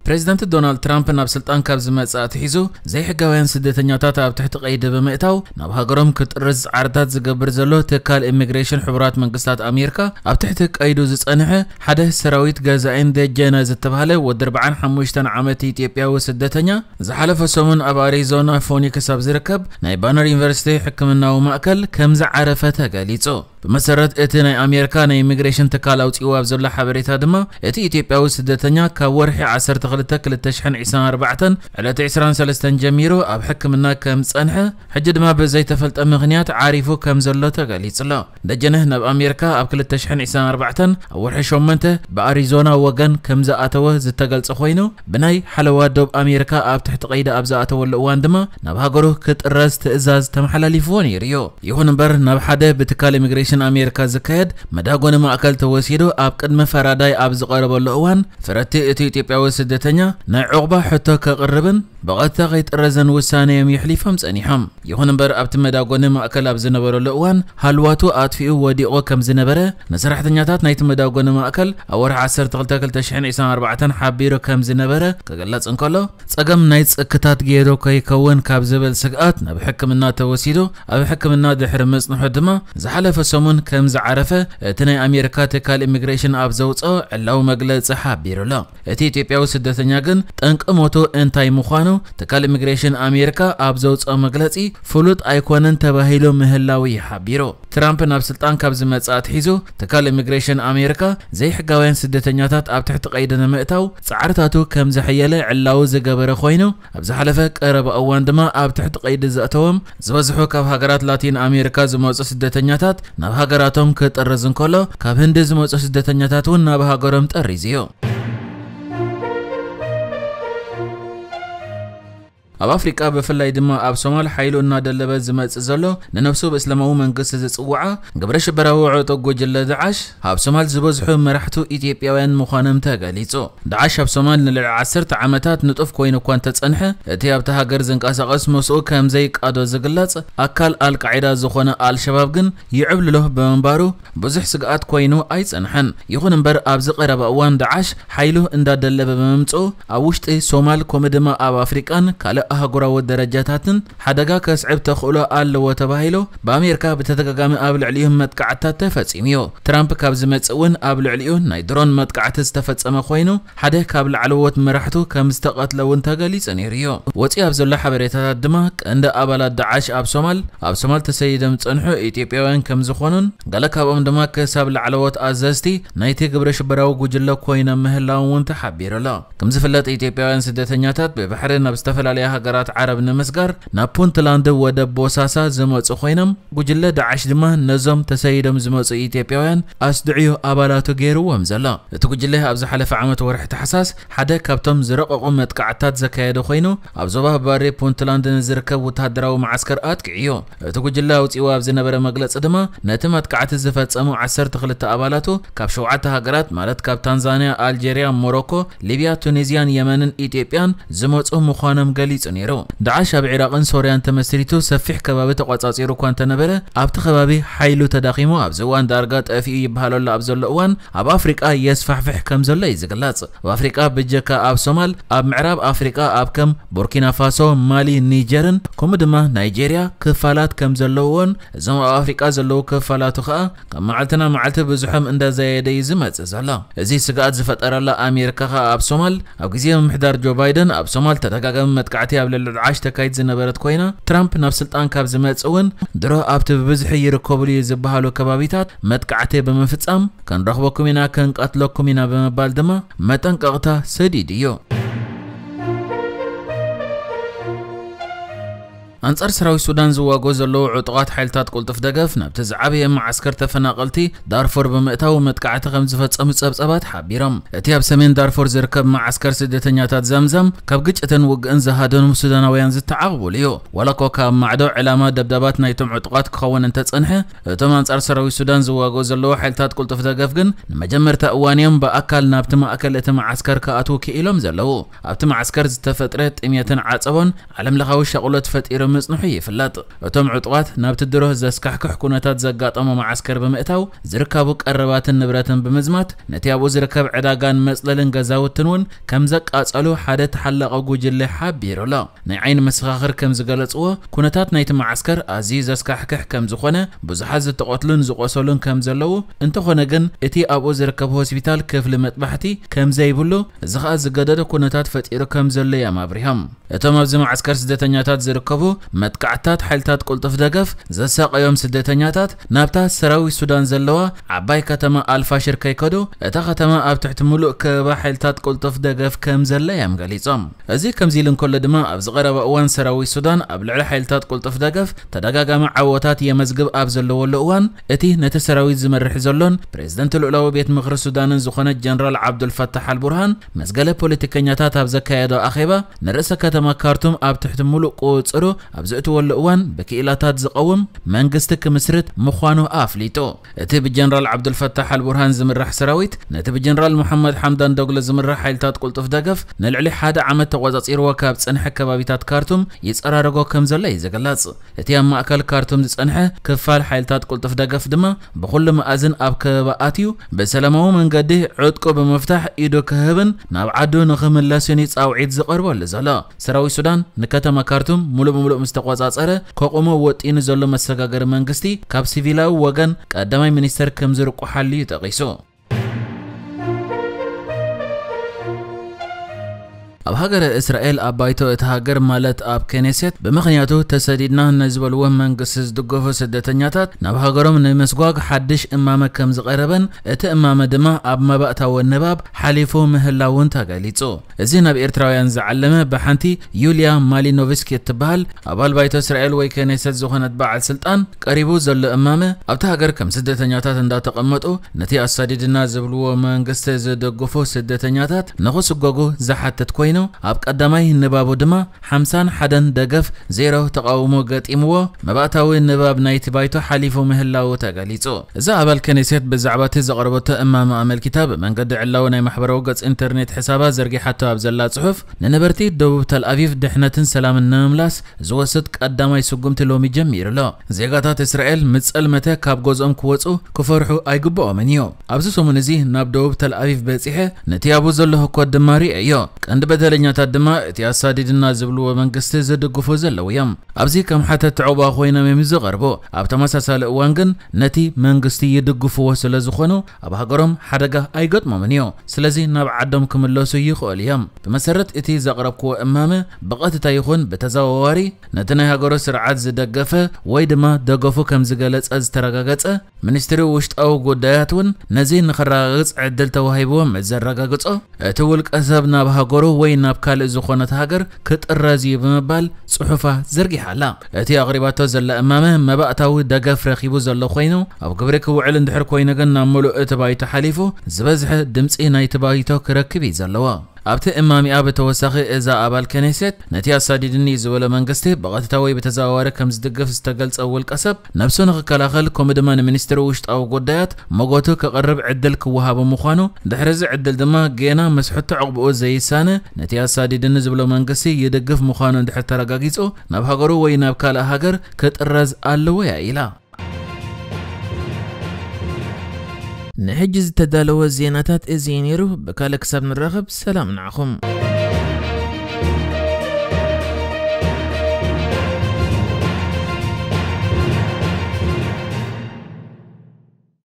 ፕሬዚደንት ዶናልድ ትራምፕ ናብ ስልጣን ካብ ዝመጽእ ኣትሒዙ፣ ዘይሕጋውያን ስደተኛታት ኣብ ትሕቲ ቀይዲ ብምእታው ናብ ሃገሮም ክጥርዝ ጻዕርታት ዝገብር ዘሎ ትካል ኢሚግሬሽን ሕቡራት መንግስታት ኣሜሪካ፣ ኣብ ትሕቲ ቀይዱ ዝጸንሐ ሓደ ሰራዊት ገዛኢን ደጀነ ዝተባህለ ወዲ ኣርባዓን ሓሙሽተን ዓመት ኢትዮጵያዊ ስደተኛ፣ ዝሓለፈ ሰሙን ኣብ ኣሪዞና ፎኒክስ ኣብ ዝርከብ ናይ ባነር ዩኒቨርሲቲ ሕክምናዊ ማእከል ከም ዝዓረፈ ተገሊጹ። ብመሰረት እቲ ናይ ኣሜሪካ ናይ ኢሚግሬሽን ትካል ኣውጺኡ ኣብ ዘሎ ሓበሬታ ድማ፣ እቲ ኢትዮጵያዊ ስደተኛ ካብ ወርሒ ዓሰርተ ክልተ ክልተ ሽሕን ዕስራን ኣርባዕተን ዕለት ዕስራን ሰለስተን ጀሚሩ ኣብ ሕክምና ከም ዝጸንሐ፣ ሕጂ ድማ ብዘይተፈልጠ ምኽንያት ዓሪፉ ከም ዘሎ ተገሊጹ ኣሎ። ደጀነ ናብ ኣሜሪካ ኣብ ክልተ ሽሕን ዕስራን ኣርባዕተን ኣብ ወርሒ ሸሞንተ ብኣሪዞና ወገን ከም ዝኣተወ ዝተገልጸ ኮይኑ፣ ብናይ ሓለዋ ዶብ ኣሜሪካ ኣብ ትሕቲ ቀይዲ ኣብ ዝኣተወሉ እዋን ድማ ናብ ሃገሩ ክጥረዝ ትእዛዝ ተመሓላሊፍዎ ነይሩ እዩ። ይኹን እምበር፣ ናብ ሓደ ብትካል ኢሚግሬሽን ኣሜሪካ ዝካየድ መዳጎኒ ማእከል ተወሲዱ ኣብ ቅድሚ ፈራዳይ ኣብ ዝቐረበሉ እዋን፣ ፈረድቲ እቲ ኢትዮጵያዊ ስደተኛ ናይ ዑቕባ ሕቶ ከቕርብን ብቐጥታ ከይጥረዘን ውሳነ እዮም የሕሊፎም ጸኒሖም። ይኹን እምበር፣ ኣብቲ መዳጎኒ ማእከል ኣብ ዝነበረሉ እዋን ሃልዋቱ ኣጥፊኡ ወዲቑ ከም ዝነበረ ንሰራሕተኛታት ናይቲ መዳጎኒ ማእከል ኣብ ወርሒ ዓሰርተ ክልተ ክልተ ሽሕን ዕስራን ኣርባዕተን ሓቢሩ ከም ዝነበረ ክግለጽ እንከሎ፣ ጸገም ናይ ጽክታት ገይሩ ከይከውን ካብ ዝብል ስግኣት ናብ ሕክምና ተወሲዱ፣ ኣብ ሕክምና ድሕሪ ምጽንሑ ድማ ዝሓለፈ ሰሙን ከም ዝዓረፈ እቲ ናይ ኣሜሪካ ትካል ኢሚግሬሽን ኣብ ዘውጽኦ ዕላዊ መግለጺ ሓቢሩ ኣሎ። እቲ ኢትዮጵያዊ ስደተኛ ግን ጠንቂ ሞቱ እንታይ ምዃኑ ትካል ኢሚግሬሽን ኣሜሪካ ኣብ ዘውጽኦ መግለጺ ፍሉጥ ኣይኮነን ተባሂሉ ምህላዉ እዩ ሓቢሩ። ትራምፕ ናብ ስልጣን ካብ ዝመጽእ ኣትሒዙ፣ ትካል ኢሚግሬሽን ኣሜሪካ ዘይሕጋውያን ስደተኛታት ኣብ ትሕቲ ቀይዲ ንምእታው ጻዕርታቱ ከም ዘሐየለ ዕላዊ ዝገበረ ኮይኑ፣ ኣብ ዝሓለፈ ቀረባ እዋን ድማ ኣብ ትሕቲ ቀይዲ ዘእተዎም ዝበዝሑ ካብ ሃገራት ላቲን ኣሜሪካ ዝመጹ ስደተኛታት ናብ ሃገራቶም ክጥርዝ እንከሎ፣ ካብ ህንዲ ዝመጹ ስደተኛታት እውን ናብ ሃገሮም ጠሪዙ እዩ። ኣብ ኣፍሪቃ፣ ብፍላይ ድማ ኣብ ሶማል፣ ሓይሉ እናደለበ ዝመጽእ ዘሎ፣ ንነብሱ ብእስላማዊ መንግስቲ ዝጽውዓ ግብረ ሽበራዊ ዕጡቅ ጉጅለ ዳዕሽ፣ ኣብ ሶማል ዝበዝሑ መራሕቱ ኢትዮጵያውያን ምዃኖም ተገሊጹ። ዳዕሽ ኣብ ሶማል ንልዕሊ ዓሰርተ ዓመታት ንጡፍ ኮይኑ እኳ እንተጸንሐ፣ እቲ ኣብታ ሃገር ዝንቀሳቐስ ምስኡ ከም ዘይቃዶ ዝግለጽ ኣካል ኣልቃዒዳ ዝኾነ ኣልሸባብ ግን ይዕብልሎ ብምንባሩ፣ ብዙሕ ስግኣት ኮይኑ ኣይጸንሐን። ይኹን እምበር፣ ኣብዚ ቀረባ እዋን ዳዕሽ ሓይሉ እንዳደለበ ብምምጽኡ፣ ኣብ ውሽጢ ሶማል፣ ከምኡ ድማ ኣብ ኣፍሪቃን ካልእ ኣህጉራዊ ደረጃታትን ሓደጋ ከስዕብ ተኽእሎ ኣለዎ ተባሂሉ፣ ብኣሜሪካ ብተደጋጋሚ ኣብ ልዕሊኡ መጥቃዕትታት ተፈጺሙ እዩ። ትራምፕ ካብ ዝመጽእ እውን ኣብ ልዕሊኡ ናይ ድሮን መጥቃዕቲ ዝተፈጸመ ኮይኑ፣ ሓደ ካብ ላዕለዎት መራሕቱ ከም ዝተቐትለ እውን ተገሊጹ ነይሩ እዩ። ወጺኡ ኣብ ዘሎ ሓበሬታታት ድማ፣ ቀንዲ ኣባላት ዳዕሽ ኣብ ሶማል፣ ኣብ ሶማል ተሰይዶም ዝጸንሑ ኢትዮጵያውያን ከም ዝኾኑን፣ ገለ ካብኦም ድማ ክሳብ ላዕለዎት ኣዘዝቲ ናይቲ ግብረ ሽበራዊ ጉጅለ ኮይኖም ምህላዎም እውን ተሓቢሩ ኣሎ። ከም ዝፍለጥ፣ ኢትዮጵያውያን ስደተኛታት ብባሕሪ ናብ ዝተፈላለያ ሃገራት ዓረብ ንምስጋር ናብ ፑንትላንድ ወደብ ቦሳሳ ዝመጹ ኮይኖም፣ ጉጅለ ዳዕሽ ድማ ነዞም ተሰይዶም ዝመጹ ኢትዮጵያውያን ኣስድዕዩ ኣባላቱ ገይርዎም ዘሎ። እቲ ጉጅለ ኣብ ዝሓለፈ ዓመት ወርሒ ታሕሳስ ሓደ ካብቶም ዝረቐቑ መጥቃዕትታት ዘካየደ ኮይኑ፣ ኣብ ዞባ ባሬ ፑንትላንድ ንዝርከብ ወተሃደራዊ መዓስከር ኣጥቂዑ እዩ። እቲ ጉጅለ ኣውጺኡ ኣብ ዝነበረ መግለጺ ድማ፣ ነቲ መጥቃዕቲ ዝፈጸሙ ዓሰርተ ክልተ ኣባላቱ ካብ ሸውዓተ ሃገራት፣ ማለት ካብ ታንዛንያ፣ ኣልጀርያ፣ ሞሮኮ፣ ሊብያ፣ ቱኒዝያን የመንን ኢትዮጵያን ዝመጹ ምዃኖም ገሊጹ ነይሩ። ዳዕሽ ኣብ ዒራቕን ሶርያን ተመስሪቱ ሰፊሕ ከባቢ ተቆጻጺሩ እኳ እንተነበረ፣ ኣብቲ ከባቢ ሓይሉ ተዳኺሙ ኣብዚ እዋን ዳርጋ ጠፊኡ ይበሃል ኣሎ ኣብ ዘሎ እዋን፣ ኣብ ኣፍሪቃ የስፋሕፍሕ ከም ዘሎ እዩ ዝግለጽ። ኣብ ኣፍሪቃ ብጀካ ኣብ ሶማል፣ ኣብ ምዕራብ ኣፍሪቃ ኣብ ከም ቡርኪና ፋሶ፣ ማሊ፣ ኒጀርን ከምኡ ድማ ናይጄርያ ክፋላት ከም ዘለውዎን፣ እዞም ኣብ ኣፍሪቃ ዘለዉ ክፋላቱ ከኣ ካብ መዓልቲ ናብ መዓልቲ ብዙሖም እንዳዘየደ እዩ ዝመጽእ ዘሎ። እዚ ስግኣት ዝፈጠረላ ኣሜሪካ ከኣ ኣብ ሶማል ኣብ ግዜ ምምሕዳር ጆ ባይደን ኣብ ሶማል ተደጋጋሚ መጥቃዕቲ ኣብ ልዕሊ ዳዕሽ ተካይድ ዝነበረት ኮይና፣ ትራምፕ ናብ ስልጣን ካብ ዝመጽእ እውን ድሮ ኣብቲ ብብዝሒ ይርከብሉ እዩ ዝበሃሉ ከባቢታት መጥቃዕቲ ብምፍጻም፣ "ክንረኽበኩም ኢና፣ ክንቀትለኩም ኢና" ብምባል ድማ መጠንቀቕታ ሰዲዱ እዩ። ኣንጻር ሰራዊት ሱዳን ዝዋግኡ ዘለዉ ዕጡቓት ሓይልታት ቅልጡፍ ደገፍ፣ ናብቲ ዝዓበየ መዓስከር ተፈናቐልቲ ዳርፎር ብምእታው መጥቃዕቲ ከም ዝፈጸሙ ጸብጸባት ሓቢሮም። እቲ ኣብ ሰሜን ዳርፎር ዝርከብ መዓስከር ስደተኛታት ዘምዘም፣ ካብ ግጭትን ውግእን ዝሃደኑ ሱዳናውያን ዝተዓቕቡሉ እዩ። ዋላ እኳ ካብ ማዕዶ ዕላማ ደብዳባት ናይቶም ዕጡቓት ክኸውን እንተጸንሐ፣ እቶም ኣንጻር ሰራዊት ሱዳን ዝዋግኡ ዘለዉ ሓይልታት ቅልጡፍ ደገፍ ግን፣ ንመጀመርታ እዋን እዮም ብኣካል ናብቲ ማእከል እቲ መዓስከር ክኣትዉ ክኢሎም ዘለዉ። ኣብቲ መዓስከር ዝተፈጥረ ጥሜትን ዓጸቦን ዓለምለኻዊ ሻቕሎት ፈጢሩ ምጽንሑ ይፍለጥ። እቶም ዕጡቓት ናብቲ ድሮ ዘስካሕክሕ ኩነታት ዘጋጠሞ መዓስከር ብምእታው፣ ዝርከቡ ቀረባትን ንብረትን ብምዝማት፣ ነቲ ኣብኡ ዝርከብ ዕዳጋን መጽለልን ገዛውትን እውን ከም ዘቃጸሉ ሓደ ተሓላቒ ጉጅለ ሓቢሩ ኣሎ። ናይ ዓይኒ መሰኻኽር ከም ዝገለጽዎ፣ ኩነታት ናይቲ መዓስከር ኣዝዩ ዘስካሕክሕ ከም ዝኾነ፣ ብዙሓት ዝተቐትሉን ዝቆሰሉን ከም ዘለዉ፣ እንተኾነ ግን እቲ ኣብኡ ዝርከብ ሆስፒታል ክፍሊ መጥባሕቲ ከም ዘይብሉ፣ እዚ ኸኣ ዝገደደ ኩነታት ፈጢሩ ከም ዘሎ እዮም ኣብሪሆም። እቶም ኣብዚ መዓስከር ስደተኛታት ዝርከቡ መጥቃዕትታት ሓይልታት ቅልጡፍ ደገፍ ዘሳቐዮም ስደተኛታት ናብታ ሰራዊት ሱዳን ዘለዋ ዓባይ ከተማ ኣልፋሽር ከይከዱ፣ እታ ከተማ ኣብ ትሕቲ ምሉእ ከበባ ሓይልታት ቅልጡፍ ደገፍ ከም ዘለ እዮም ገሊጾም። እዚ ከምዚ ኢሉ እንከሎ ድማ፣ ኣብዚ ቀረባ እዋን ሰራዊት ሱዳን ኣብ ልዕሊ ሓይልታት ቅልጡፍ ደገፍ ተደጋጋሚ ዓወታት የመዝግብ ኣብ ዘለወሉ እዋን፣ እቲ ነቲ ሰራዊት ዝመርሕ ዘሎን ፕሬዝደንት ልኡላዊ ቤት ምኽሪ ሱዳንን ዝኾነ ጀነራል ዓብዱልፈታሕ ኣልቡርሃን፣ ምስ ገለ ፖለቲከኛታት ኣብ ዘካየዶ ኣኼባ፣ ንርእሰ ከተማ ካርቱም ኣብ ትሕቲ ምሉእ ቁጽሩ ኣብ ዘእትወሉ እዋን፣ ብክኢላታት ዝቐውም መንግስቲ ክምስርት ምዃኑ ኣፍሊጡ። እቲ ብጀነራል ዓብዱልፈታሕ ኣልቡርሃን ዝምራሕ ሰራዊት፣ ነቲ ብጀነራል መሓመድ ሓምዳን ዶግሎ ዝምራሕ ሓይልታት ቅልጡፍ ደገፍ፣ ንልዕሊ ሓደ ዓመት ተቖጻጺርዎ ካብ ጸንሐ ከባቢታት ካርቱም ይጸራረጎ ከም ዘሎ እዩ ዝግለጽ። እቲ ኣብ ማእከል ካርቱም ዝጸንሐ ክፋል ሓይልታት ቅልጡፍ ደገፍ ድማ፣ ብኹሉ መኣዝን ኣብ ከበባ ኣትዩ፣ ብሰላማዊ መንገዲ ዕጥቁ ብምፍታሕ ኢዱ ክህብን ናብ ዓዱ ንኽምለስን እዩ ጻውዒት ዝቐርበሉ ዘሎ። ሰራዊት ሱዳን ንከተማ ካርቱም ሙሉእ ብሙሉእ ምስ ተቆጻጸረ፣ ከቑሞ ወጢኑ ዘሎ መሰጋገሪ መንግስቲ፣ ካብ ሲቪላዊ ወገን ቀዳማይ ሚኒስተር ከም ዝርቁሓሉ እዩ ጠቒሱ። ኣብ ሃገረ እስራኤል ኣብ ባይቶ እቲ ሃገር፣ ማለት ኣብ ከኔሴት፣ ብምኽንያቱ ተሰዲድና ንዝበልዎ መንግስቲ ዝድገፉ ስደተኛታት ናብ ሃገሮም ንምስጓግ ሓድሽ እማመ ከም ዝቐረበን፣ እቲ እማመ ድማ ኣብ መባእታዊ ንባብ ሓሊፉ ምህላውን ተገሊጹ። እዚ ናብ ኤርትራውያን ዝዓለመ፣ ብሓንቲ ዩልያ ማሊኖቭስኪ እትበሃል ኣባል ባይቶ እስራኤል ወይ ከኔሰት ዝኾነት በዓል ስልጣን ቀሪቡ ዘሎ እማመ፣ ኣብቲ ሃገር ከም ስደተኛታት እንዳተቐመጡ ነቲ ኣሳዲድና ዝብልዎ መንግስቲ ዝደግፉ ስደተኛታት ንኽስጎጉ ዝሓትት ኮይኑ፣ ኣብ ቀዳማይ ንባቡ ድማ ሓምሳን ሓደን ደገፍ፣ ዜሮ ተቓውሞ ገጢምዎ፣ መባእታዊ ንባብ ናይቲ ባይቶ ሓሊፉ ምህላዉ ተገሊጹ። እዛ ኣባል ከኔሴት ብዛዕባ እቲ ዘቕረበቶ እማመ ኣመልኪታ፣ ብመንገዲ ዕላዊ ናይ ማሕበራዊ ገጽ ኢንተርኔት ሕሳባ ዘርጊሓቶ ኣብ ዘላ ጽሑፍ፣ ንነበርቲ ደቡብ ተል ኣቪቭ ድሕነትን ሰላምን ንምምላስ ዝወስድ ቀዳማይ ስጉምቲ ሎሚ ጀሚሩ ኣሎ። ዜጋታት እስራኤል ምስ ጸልመተ ካብ ገዝኦም ክወጹ ክፈርሑ ኣይግብኦምን እዩ። ኣብዚ ሰሙን እዚ ናብ ደቡብ ተል ኣቪቭ በጺሐ፣ ነቲ ኣብኡ ዘለኹ እኮ ድማ ርእየዮ። ቀንዲ በደለኛታት ድማ እቲ ኣሳዲድና ዝብልዎ መንግስቲ ዝድግፉ ዘለዉ እዮም። ኣብዚ ከም ሓተቲ ዑቕባ ኮይኖም እዮም ዝቐርቡ። ኣብ ተመሳሳሊ እዋን ግን ነቲ መንግስቲ ይድግፍዎ ስለ ዝኾኑ፣ ኣብ ሃገሮም ሓደጋ ኣይገጥሞምን እዩ። ስለዚ ናብ ዓዶም ክምለሱ ይኽእሉ እዮም። ብመሰረት እቲ ዘቕረብክዎ እማመ፣ ብቐጥታ ይኹን ብተዘዋዋሪ ነቲ ናይ ሃገሩ ስርዓት ዝደገፈ ወይ ድማ ደገፉ ከም ዝገለጸ ዝተረጋገጸ፣ ሚኒስትሪ ውሽጣዊ ጉዳያት እውን ነዚ ንኸረጋግጽ ዕድል ተዋሂብዎ ምስ ዘረጋግጾ፣ እቲ ውልቀ ሰብ ናብ ሃገሩ ወይ ናብ ካልእ ዝኾነት ሃገር ክጥረዝ እዩ ብምባል ጽሑፋ ዘርጊሓ ኣላ። እቲ ኣቕሪባቶ ዘላ እማመ መባእታዊ ደገፍ ረኺቡ ዘሎ ኮይኑ፣ ኣብ ግብሪ ክውዕል እንድሕር ኮይኑ ግን ናብ ምሉእ እቲ ባይቶ ሓሊፉ ዝበዝሐ ድምጺ ናይቲ ባይቶ ክረክብ እዩ ዘለዎ። ኣብቲ እማሚኣ ብተወሳኺ፣ እዛ ኣባል ከኔሴት ነቲ ኣሳዲድኒ ዝበሎ መንግስቲ ብቐጥታ ወይ ብተዘዋዋሪ ከም ዝድግፍ ዝተገልጸ ውልቀ ሰብ፣ ነብሱ ንኽከላኸል ከምኡ ድማ ንሚኒስትሪ ውሽጣዊ ጉዳያት መጎቱ ከቕርብ ዕድል ክወሃቦ ምዃኑ፣ ድሕሪ እዚ ዕድል ድማ ጌና ምስ ሕቶ ዕቕብኡ ዘይሳነ፣ ነቲ ኣሳዲድኒ ዝብሎ መንግስቲ ይድግፍ ምዃኑ እንድሕር ተረጋጊጹ፣ ናብ ሃገሩ ወይ ናብ ካልእ ሃገር ክጥረዝ ኣለዎ እያ ኢላ። ንሕጂ ዝተዳለወ ዜናታት እዚ እዩ ነይሩ። ብካልእ ክሳብ ንራኸብ፣ ሰላም ንዓኹም።